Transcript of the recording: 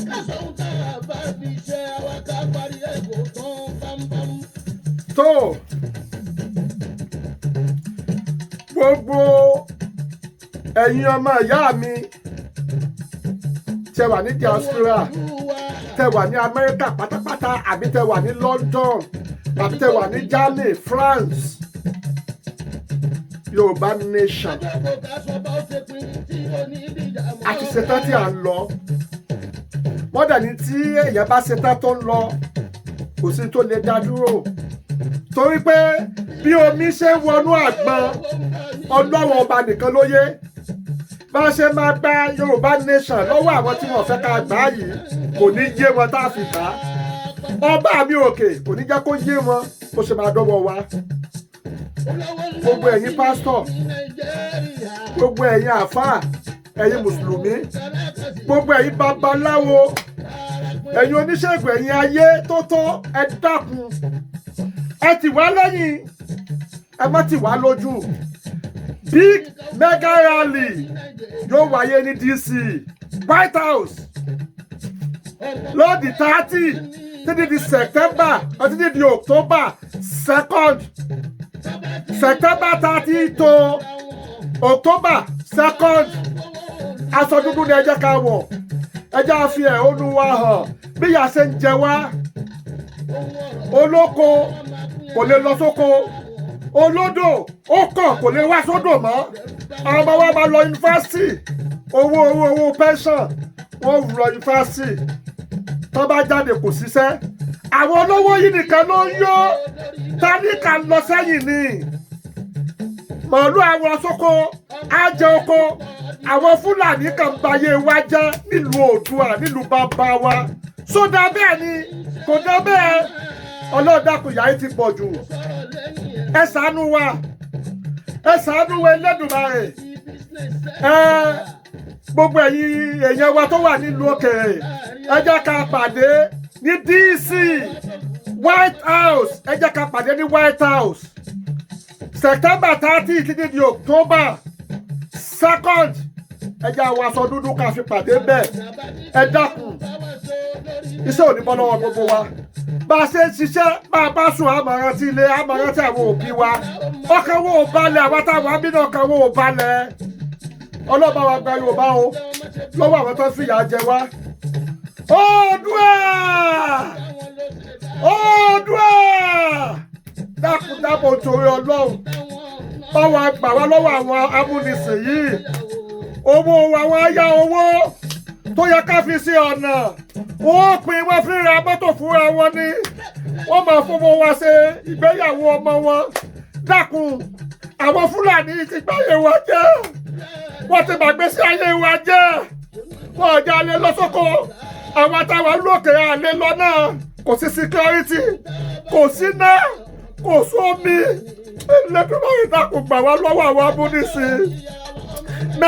Ká sọ ohun tá a bá fi ṣe àwa ká parí ẹ̀ kó tán bámbám. Tó gbogbo ẹ̀yin ọmọ ìyá mi tẹ wà ní diaspora, tẹ wà ní Amẹ́ríkà pátápátá, àbí tẹ wà ní London, àbí tẹ wà ní Germany, France, Yorùbá Nation, Àjọpọ̀ ká sọ bá ó ṣe pín tí ò ní ìdíjà mọ́. A ti ṣetán tí à ń lọ. Wọ́n dẹ̀ ní tí èèyàn bá ṣetán tó ń lọ, kò sí tó lè dá dúró, torí pé bí omi ṣe ń wọnú àgbọn, Ọlọ́run Ọba nìkan ló yé. Bá a ṣe máa gba Yorùbá Nation lọ́wọ́ àwọn tí wọ́n fẹ́ ká gbà á yìí, kò ní yé wọn tá a fi gbà á. Ọba mi òkè kò ní jẹ́ kó yé wọn bó ṣe máa dọ́wọ́ wa. Gbogbo ẹ̀yin pásítọ̀, gbogbo ẹ̀yin àfáà, ẹ̀yin mùsùlùmí, gbogbo ẹ̀yin babaláwo, ẹ̀yin oníṣègùn, ẹ̀yin ayé tó tó, ẹ dákun, ẹ tì wá lẹ́yìn, ẹ má tì wá lójú. Big mega rally yóò wáyé ní DC, White House, lọ́ọ̀dì 30 títí di September, títí di October 2nd, September 30 to October 2nd. Aṣọ dúdú ni ẹ jẹ́ ká wọ̀. Ẹ jẹ́ á fi ẹ̀hónú wa hàn bí ìyà ṣe ń jẹ wá. Olóko kò lè lọ sóko, olódò ó kàn kò lè wá sódò mọ́. Àwọn ọmọ wa máa lọ yunifásitì, owó owó owó pension wọ́n lọ yunifásitì, tó bá jáde kò síṣẹ́. Àwọn olówó yìí nìkan ló ń yó, tálíkà ń lọ sẹ́yìn ni. Màálù àwọn sóko á jẹ oko. Àwọn Fúlàní kan bayé wa jẹ́ nílùú Oòduà, nílùú bàbá wa. Sódà bẹ́ẹ̀ ni kò dá bẹ́ẹ̀. Ọlọ́dàkùn, ìyà yìí ti pọ̀ jù. Ẹ ṣàánú wa, ẹ ṣàánú wa, Ẹlẹ́dùmarè. Ẹ gbogbo ẹ̀yin èèyàn wa tó wà nílùú òkèèrè, ẹ jẹ́ ká pàdé ní DC, White House. Ẹ jẹ́ ká pàdé ní White House September 30 títí di October 2nd. Ẹ jẹ́ àwọn aṣọ dúdú ká fi pàdé bẹ́ẹ̀. Ẹ dákun, iṣẹ́ ò ní bọ́ lọ́wọ́ gbogbo wa. Bá a ṣe ń ṣiṣẹ́, bá a bá sùn, a máa rántí ilé, a máa rántí àwọn òbí wa. Ọkàn wo ò balẹ̀? Àwọn táwọn àbínú, ọkàn wo ò balẹ̀? Ọlọ́ba wa gba Yorùbá o lọ́wọ́ àwọn tó ń fìyà jẹ wá. Oòduà! Oòduà! Dákun dábò, torí Ọlọ́run, báwa gbà wá lọ́wọ́ àwọn amúnisìn yìí. Owó àwọn ayá, owó tó yẹ ká fi sí ọ̀nà, wọ́n pín, wọ́n fi ra mọ́tò fúnra wọn ni. Wọ́n máa fowó wa ṣe ìgbéyàwó ọmọ wọn. Dákun, àwọn Fúlàní ti gbáyé wa jẹ́, wọ́n ti bàgbé sí ayé wa jẹ́. Wọ́n ọjà lè lọ sóko, àwọn táwọn lókè àlè lọ náà. Kò sí security, kò sí náà, kò sómi. Ẹlẹ́dùnmáà, dákun gbà wá lọ́wọ́ àwọn amúnisìn.